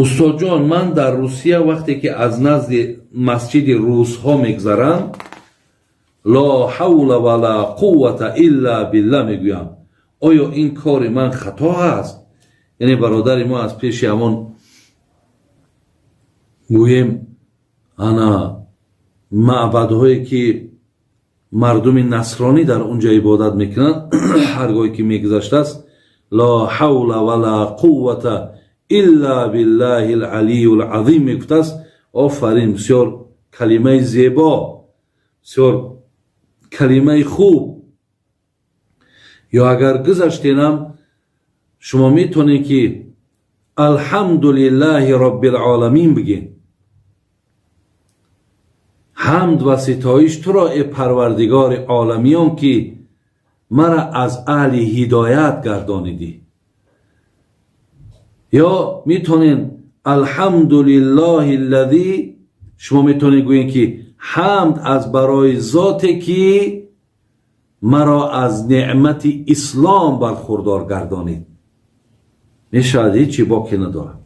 Устодҷон, ман дар Русия вақте ки аз назди масҷиди русҳо мегзарам, ло ҳавла ва ла қуввата илла билла мегӯям. Оё ин кори ман хато аст? Яъне бародари мо аз пеши ҳамон гӯем ана маъбадҳое ки мардуми насронӣ дар унҷа ибодат мекунанд, ҳар гоҳе ки мегузаштааст, ло ҳавла ва ла қуввата илла биллаҳи алалию алазим мегуфтааст. Офарин, бисёр калимаи зебо, бисёр калимаи хуб. Ё агар гузаштенам, шумо метавонед ки алҳамдулиллаҳи роббил оламин бигӯед. Ҳамд ва ситоиш туро, э парвардигори оламиён, ки мара аз аҳли ҳидоят гардонидӣ. Ё метавонед алҳамдулиллаҳи аллазӣ, шумо метавонед гӯед ки ҳамд аз барои зоте ки маро аз неъмати ислом бархурдор гардонид. Мешавад, ҳечи боке надорад.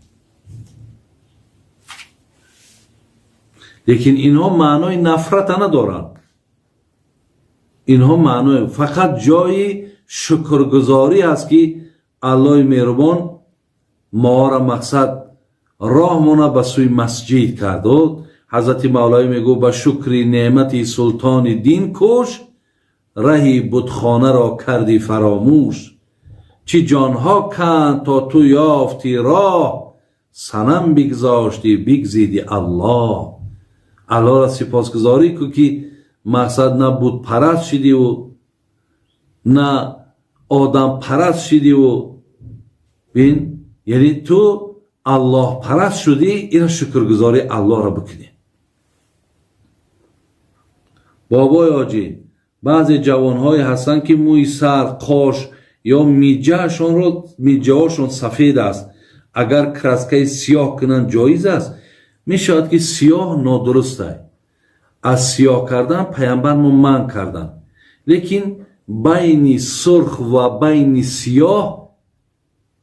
Лекин инҳо маънои нафрата надоранд. Инҳо маънои фақат ҷои шукргузорӣ аст, ки Аллоҳи меҳрубон моро мақсад роҳмона ба сӯи масҷид кард. Ҳазрати Мавлавӣ мегӯ: ба шукри неъмати султони дин кӯш, раҳи бутхонаро карди фаромӯш. Чӣ ҷонҳо канд то ту ёфти роҳ, санам бигзоштӣ, бигзиди Аллоҳ. Аллоҳро сипосгузорӣ кун, ки мақсад на бутпараст шидиву на одампараст шидиву, бин, яъне ту аллоҳпараст шудӣ, ина шукргузории Аллоҳро бикунӣ. Бобои ҳоҷӣ, баъзе ҷавонҳое ҳастанд, ки мӯи сар, қош ё миҷаҳошон сафед аст. Агар краскаи сиёҳ кунанд, ҷоиз аст? Мешавад, ки сиёҳ нодуруст аст. Аз сиёҳ кардан паямбармо манъ карданд. Лекин байни сурх ва байни сиёҳ,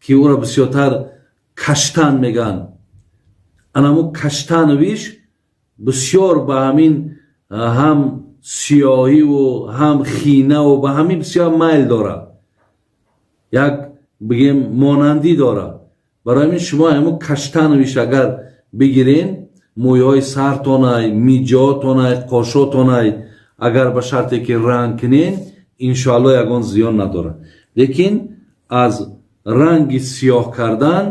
ки ӯро бисёртар каштан мегӯянд, анамо каштановиш бисёр ба ҳамин ҳам сиёҳиву ҳам хинаву ба ҳамин бисёр майл дорад, як бигем монандӣ дорад. Барои ҳамин шумо ҳамун каштановиш агар бигирен, мӯйҳои сартонай, миҷаотонай, қошотонай, агар ба шарте ки ранг кунен, иншоалло ягон зиён надорад. Лекин аз ранги сиёҳ кардан,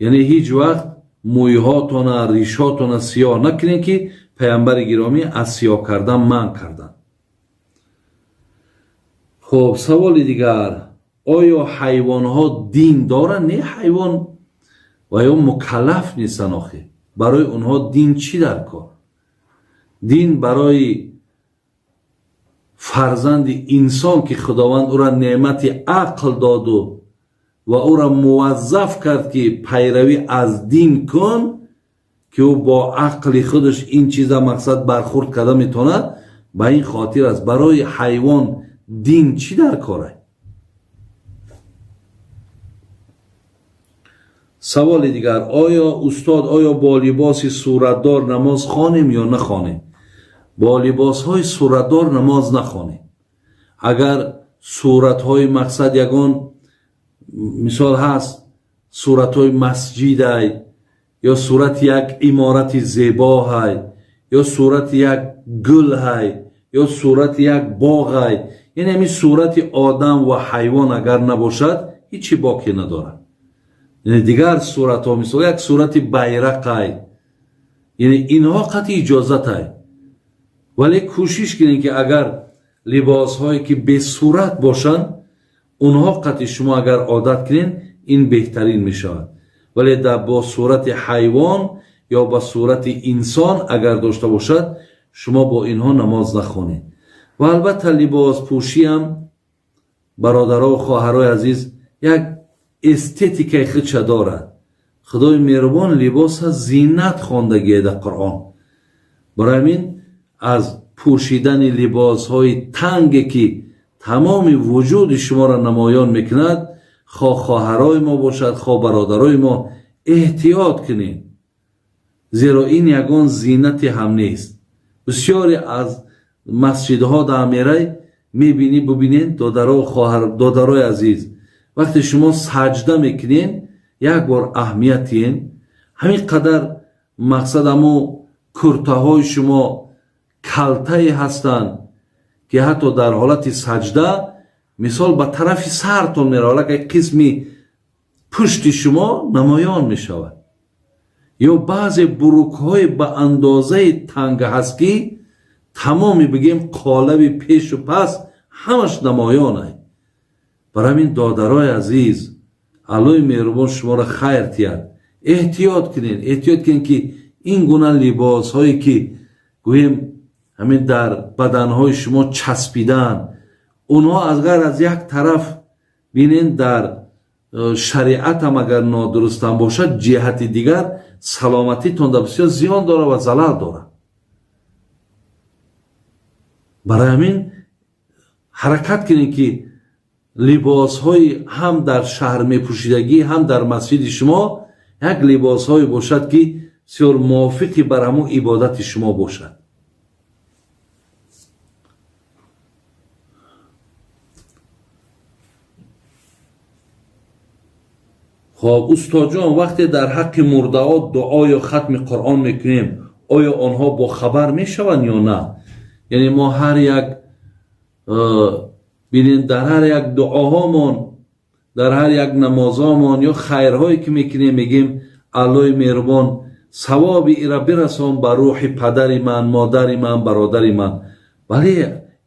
яъне ҳеҷ вақт мӯйҳотона, ришотона сиёҳ накунед, ки паямбари гиромӣ аз сиёҳ кардан манъ карданд. Хуб, саволи дигар: оё ҳайвонҳо дин доранд? Не, ҳайвон ва ё мукаллаф нестанд. Охир барои онҳо дин чӣ дар кор? Дин барои фарзанди инсон, ки Худованд ӯра неъмати ақл доду ва ӯра муваззаф кард, ки пайравӣ аз дин кун, ки ӯ бо ақли худаш ин чиза мақсад бархурд карда метавонад, ба ин хотир аст. Барои ҳайвон дин чӣ дар кор аст? Саволи дигар: оё устод, оё бо либоси суратдор намоз хонем ё нахонем? Бо либосҳои суратдор намоз нахонем. Агар суратҳои мақсад ягон мисол ҳаст, суратҳои масҷидай ё сурати як иморати зебоҳай ё сурати як гулҳай ё сурати як боғай, яъне ҳамин сурати одам ва ҳайвон агар набошад, ҳичи боке надорад. Яъне дигар суратҳо, мисол як сурати байрақай, яъне инҳо қатъи иҷозатай. Вале кӯшиш кунед, ки агар либосҳое ки бесурат бошанд, онҳо қатъи шумо агар одат кунед, ин беҳтарин мешавад. Вале бо сурати ҳайвон ё ба сурати инсон агар дошта бошад, шумо бо инҳо намоз нахонед. Ва албатта либоспӯшиам, бародаро, хоҳарои азиз, як эстетикаи худша дорад. Худои меҳрубон либоса зинат хондагие дар Қуръон. Барои ҳамин аз пӯшидани либосҳои танге, ки тамоми вуҷуди шуморо намоён мекунад, хоҳ хоҳарои мо бошад, хоҳ бародарои мо, Эҳтиёт кунед, зеро ин ягон зинате ҳам нест. Бисёре аз масҷидҳо дар мерай мебинӣ, бубинед, додаро, хоҳар, додарои азиз, вақте шумо саҷда мекунед, як бор аҳамият диҳед, ҳамин қадар мақсад ҳамо куртаҳои шумо калтае ҳастанд, ки ҳатто дар ҳолати саҷда мисол ба тарафи сартон меравад, аллакай қисми пушти шумо намоён мешавад. Ё баъзе бурукҳои ба андозаи танг ҳаст, ки тамоми бигем қолаби пешу пас ҳамаш намоён ай. Бар ҳамин, додарои азиз, Аллоҳи меҳрубон шуморо хайр тиҳад, эҳтиёт кунед, эҳтиёт кунед, ки ин гуна либосҳое ки гӯем ҳамин дар баданҳои шумо часпидаанд, онҳо аз ғайр аз як тараф бинед, дар шариатам агар нодурустам бошад, ҷиҳати дигар саломатитон дар бисёр зиён дорад ва залал дорад. Барои ҳамин ҳаракат кунед, ки либосҳои ҳам дар шаҳр мепӯшидагӣ, ҳам дар масҷиди шумо як либосҳое бошад, ки бисёр мувофиқи бар ҳамун ибодати шумо бошад. Хоб, устодҷон, вақте дар ҳаққи мурдаҳо дуо ё хатми Қуръон мекунем, оё онҳо бохабар мешаванд ё на? Яъне мо ҳар як бинед, дар ҳар як дуоҳомон, дар ҳар як намозҳомон ё хайрҳое ки мекунем, мегем: Аллоҳи меҳрубон, савоби ира бирасон ба рӯҳи падари ман, модари ман, бародари ман. Вале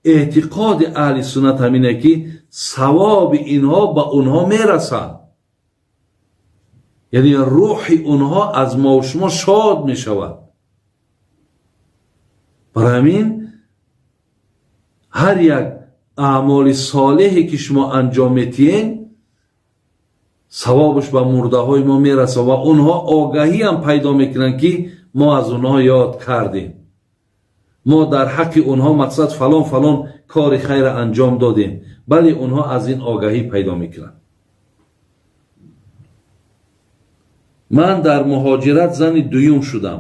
эътиқоди аҳли суннат ҳамине, ки савоби инҳо ба онҳо мерасад, яъне рӯҳи онҳо аз мо шумо шод мешавад. Барои ҳамин ҳар як аъмоли солеҳе ки шумо анҷом метиҳед, савобаш ба мурдаҳои мо мерасад ва онҳо огаҳӣ ҳам пайдо мекунанд, ки мо аз онҳо ёд кардем, мо дар ҳаққи онҳо мақсад фалон фалон кори хайра анҷом додем. Бале, онҳо аз ин огаҳӣ пайдо мекунанд. Ман дар муҳоҷират зани дуюм шудам.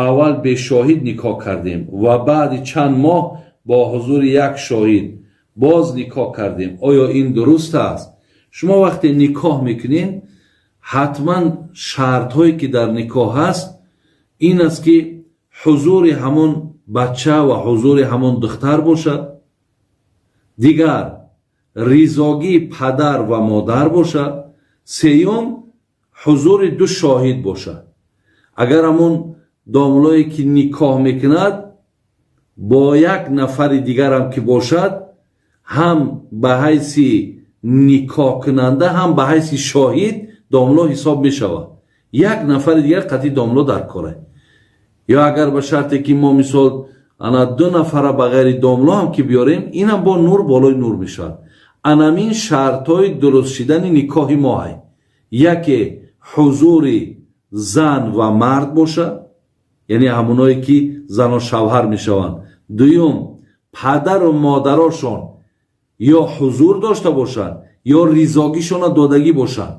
Аввал бешоҳид никоҳ кардем ва баъди чанд моҳ бо ҳузури як шоҳид боз никоҳ кардем. Оё ин дуруст аст? Шумо вақте никоҳ мекунед, ҳатман шартҳое ки дар никоҳ ҳаст, ин аст, ки ҳузури ҳамон бача ва ҳузури ҳамон духтар бошад, дигар ризогии падар ва модар бошад, сеюм ҳузури ду шоҳид бошад. Агар ҳамон домлое ки никоҳ мекунад бо як нафари дигарам ки бошад, ҳам ба ҳайси никоҳкунанда, ҳам ба ҳайси шоҳид домло ҳисоб мешавад. Як нафари дигар қатъи домло дар кора. Ё агар ба шарте ки мо мисол ана ду нафара ба ғайри домло ҳам ки биёрем, инам бо нур болои нур мешавад. Анамин шартҳои дуруст шидани никоҳи мо ҳай: яке ҳузури зан ва мард бошад, яъне ҳамоное ки зану шавҳар мешаванд. Дуюм, падару модарошон ё ҳузур дошта бошанд, ё ризогишона додагӣ бошанд,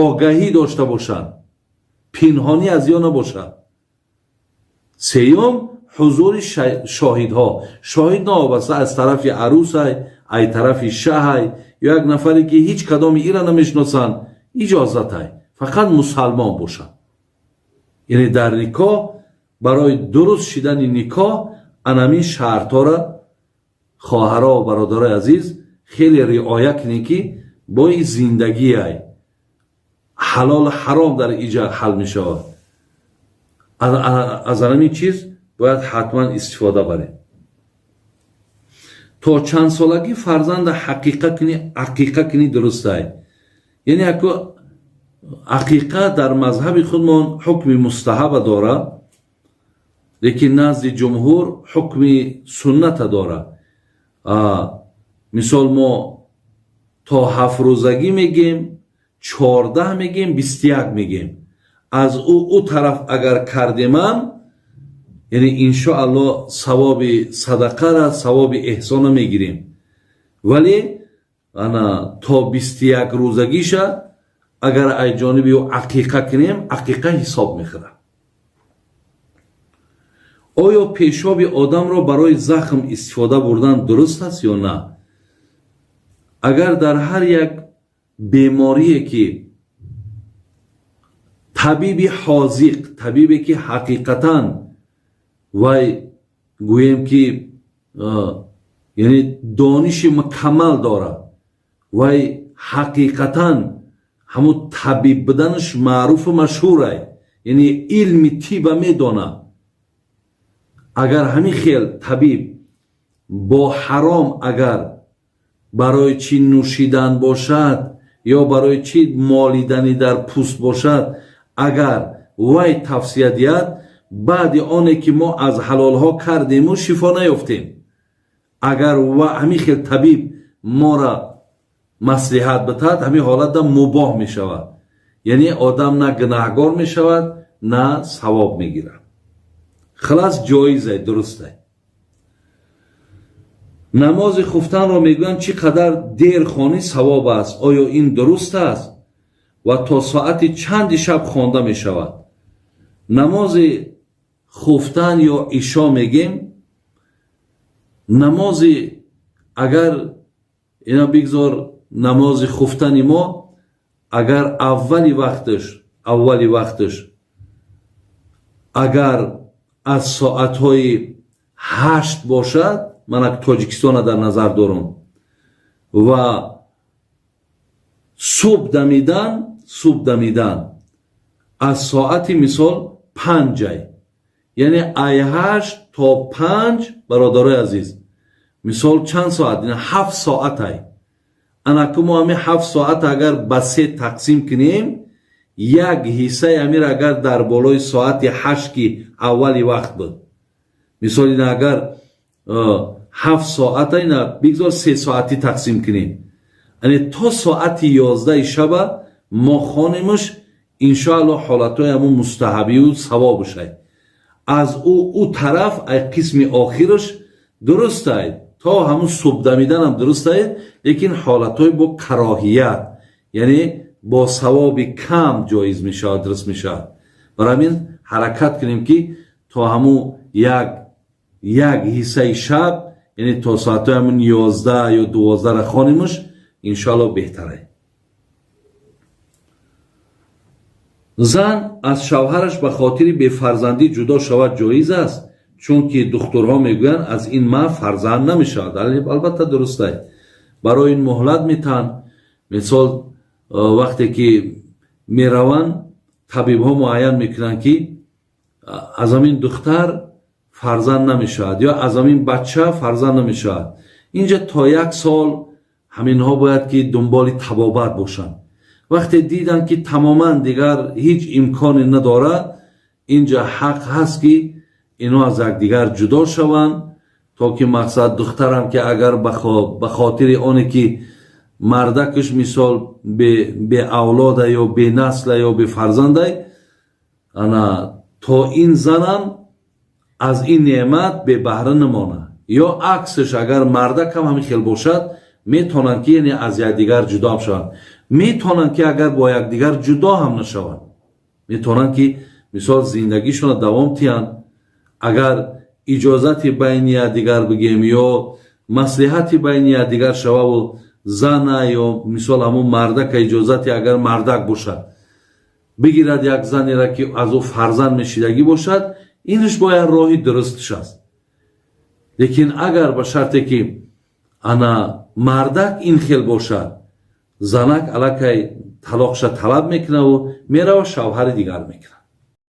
огаҳӣ дошта бошанд, пинҳонӣ аз ё набошад. Сеюм, ҳузури шоҳидҳо. Шоҳид новобаста аз тарафи арӯсай, ай тарафи шаҳай ё як нафаре ки ҳеҷ кадоми ира намешиносанд, иҷозатай, фақат мусалмон бошад. Яъне дар никоҳ барои дуруст шидани никоҳ анамин шартҳоро, хоҳаро ва бародарои азиз, хеле риоя кунед, ки бои зиндагиай ҳалолу ҳаром дар иҷа ҳал мешавад. Аз анамин чиз бояд ҳатман истифода барем. То чанд солагӣ фарзанда ҳақиқа кунӣ, ақиқа кунӣ дурустай? Яъне яку ақиқа дар мазҳаби худмон ҳукми мустаҳаба дорад, лекин назди ҷумҳур ҳукми сунната дорад. Мисол, мо то 7 рӯзагӣ мегем, 14 мегем, 21 мегем. Аз ӯ тараф агар кардемам, яъне иншоаллоҳ савоби садақара, савоби эҳсона мегирем. Вале ана то 21 рӯзагиша Агар ай ҷониби ӯ ақиқа кунем, ақиқа ҳисоб мехӯрад. Оё пешоби одамро барои захм истифода бурдан дуруст аст ё на? Агар дар ҳар як беморие ки табиби ҳозиқ, табибе ки ҳақиқатан вай гӯем ки яъне дониши мукаммал дорад, вай ҳақиқатан ҳамун табиб буданаш маъруфу машҳурай, яъне илми тиба медонад, агар ҳамин хел табиб бо ҳаром агар барои чӣ нӯшидан бошад ё барои чӣ молидани дар пӯст бошад, агар вай тавсия диҳад, баъди оне ки мо аз ҳалолҳо кардему шифо наёфтем, агар ҳамин хел табиб мора маслиҳат битаҳад, ҳамин ҳолатда мубоҳ мешавад, яъне одам на гунаҳгор мешавад, на савоб мегирад. Хулас, ҷоизай, дурустай. Намози хуфтанро мегӯянд, чӣ қадар дер хонӣ савоб аст. Оё ин дуруст аст ва то соати чанди шаб хонда мешавад? Намози хуфтан ё ишо мегем, намози агар ина бигзор, намози хуфтани мо агар аввали вақташ агар аз соатҳои 8 бошад, ман Тоҷикистона дар назар дорам, ва субҳ дамидан аз соати мисол 5-ай, яъне ай 8 то 5, бародарои азиз, мисол чанд соат? 7 соатай. Анаку мо ҳамин 7 соат агар ба се тақсим кунем, як ҳиссаи ҳамир агар дар болои соати 8 ки аввали вақт буд, мисол ина агар 7 соата ина бигзор 3 соатӣ тақсим кунем, яъне то соати 11-и шаба мо хонемш, иншоалло, ҳолатҳои ҳамун мустаҳабию савобушай. Аз ӯ тараф ай қисми охираш дурустай, то ҳамун субҳдамиданам дурустай, лекин ҳолатҳои бо кароҳият, яъне бо савоби кам ҷоиз мешавад, дуруст мешавад. Барои ҳамин ҳаракат кунем, ки то ҳамун як ҳиссаи шаб, яъне то соатҳои ҳамун 11 ё 12-ра хонемш, иншоалло, беҳтарай. Зан аз шавҳараш ба хотири бефарзандӣ ҷудо шавад, ҷоиз аст? Чунки духтурҳо мегӯянд, аз ин ма фарзанд намешавад. Албатта, дурустай. Барои ин муҳлат метаҳанд. Мисол, вақте ки мераванд, табибҳо муайян мекунанд, ки аз ҳамин духтар фарзанд намешавад ё аз ҳамин бача фарзанд намешавад. Инҷа то як сол ҳаминҳо бояд ки дунболи табобат бошанд. Вақте диданд, ки тамоман дигар ҳеҷ имконе надорад, инҷа ҳақ ҳаст, ки ино аз якдигар ҷудо шаванд, то ки мақсад духтарам ки агар ба хотири оне ки мардакаш мисол беавлода ё бенасла ё бефарзандай, ана то ин занам аз ин неъмат бебаҳра намонад, ё аксаш, агар мардакам ҳамин хел бошад, метавонанд ки яъне аз якдигар ҷудо ҳам шаванд. Метавонанд ки агар бо якдигар ҷудо ҳам нашаванд, метавонанд ки мисол зиндагишонро давом тиҳанд, агар иҷозати байни якдигар бигем ё маслиҳати байни якдигар шававу зана ё мисол ҳамун мардака иҷозати агар мардак бошад, бигирад як занеро, ки аз ӯ фарзанд мешидагӣ бошад, инаш бояд роҳи дурустш аст. Лекин агар ба шарте ки ана мардак ин хел бошад, занак аллакай талоқша талаб мекунаву мерава, шавҳари дигар мекунад.